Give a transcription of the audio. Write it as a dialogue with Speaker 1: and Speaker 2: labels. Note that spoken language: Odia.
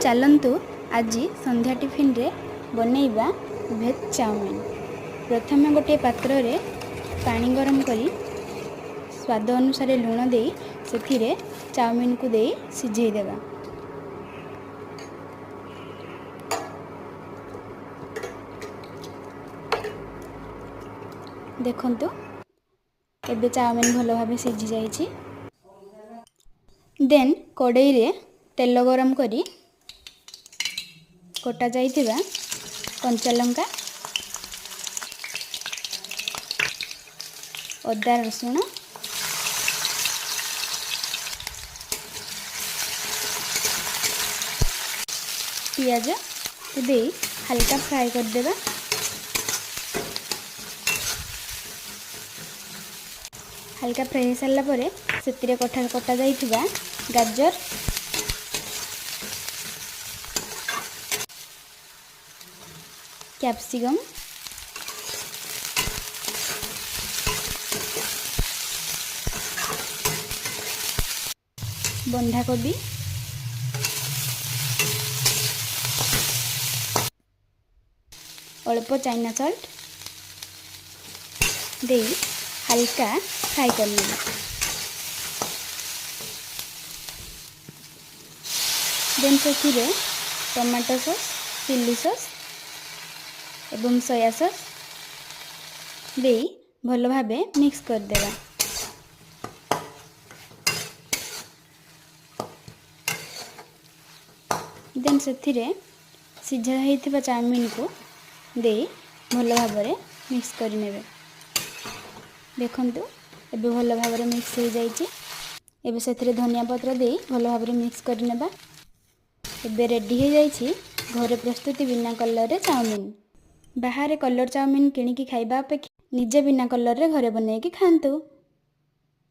Speaker 1: ଚାଲନ୍ତୁ, ଆଜି ସନ୍ଧ୍ୟା ଟିଫିନରେ ବନେଇବା ଭେଜ୍ ଚାଉମିନ୍। ପ୍ରଥମେ ଗୋଟିଏ ପାତ୍ରରେ ପାଣି ଗରମ କରି ସ୍ୱାଦ ଅନୁସାରେ ଲୁଣ ଦେଇ ସେଥିରେ ଚାଉମିନ୍କୁ ଦେଇ ସିଝେଇ ଦେବା। ଦେଖନ୍ତୁ, ଏବେ ଚାଉମିନ୍ ଭଲ ଭାବେ ସିଝି ଯାଇଛି। ଦେନ୍ କଡ଼େଇରେ ତେଲ ଗରମ କରି କଟା ଯାଇଥିବା କଞ୍ଚା ଲଙ୍କା, ଅଦା ରସୁଣ, ପିଆଜକୁ ଦେଇ ହାଲକା ଫ୍ରାଏ କରିଦେବା। ହାଲକା ଫ୍ରାଏ ହେଇସାରିଲା ପରେ ସେଥିରେ କଟା ଯାଇଥିବା ଗାଜର, କ୍ୟାପ୍ସିକମ୍, ବନ୍ଧାକୋବି, ଅଳ୍ପ ଚାଇନା ସଲ୍ଟ ଦେଇ ହାଲକା ଫ୍ରାଏ କରିନେବା। ଦେନ୍ ସେଥିରେ ଟମାଟୋ ସସ୍, ଚିଲି ସସ୍ ଏବଂ ସୋୟା ସସ୍ ଦେଇ ଭଲ ଭାବେ ମିକ୍ସ କରିଦେବା। ଦେନ୍ ସେଥିରେ ସିଝା ହେଇଥିବା ଚାଉମିନକୁ ଦେଇ ଭଲ ଭାବରେ ମିକ୍ସ କରିନେବେ। ଦେଖନ୍ତୁ, ଏବେ ଭଲ ଭାବରେ ମିକ୍ସ ହେଇଯାଇଛି। ଏବେ ସେଥିରେ ଧନିଆ ପତ୍ର ଦେଇ ଭଲ ଭାବରେ ମିକ୍ସ କରିନେବା। ଏବେ ରେଡ଼ି ହେଇଯାଇଛି ଘରେ ପ୍ରସ୍ତୁତି ବିନା କଲର୍ରେ ଚାଉମିନ୍। ବାହାରେ କଲର୍ ଚାଉମିନ୍ କିଣିକି ଖାଇବା ଅପେକ୍ଷା ନିଜେ ବିନା କଲର୍ରେ ଘରେ ବନେଇକି ଖାଆନ୍ତୁ।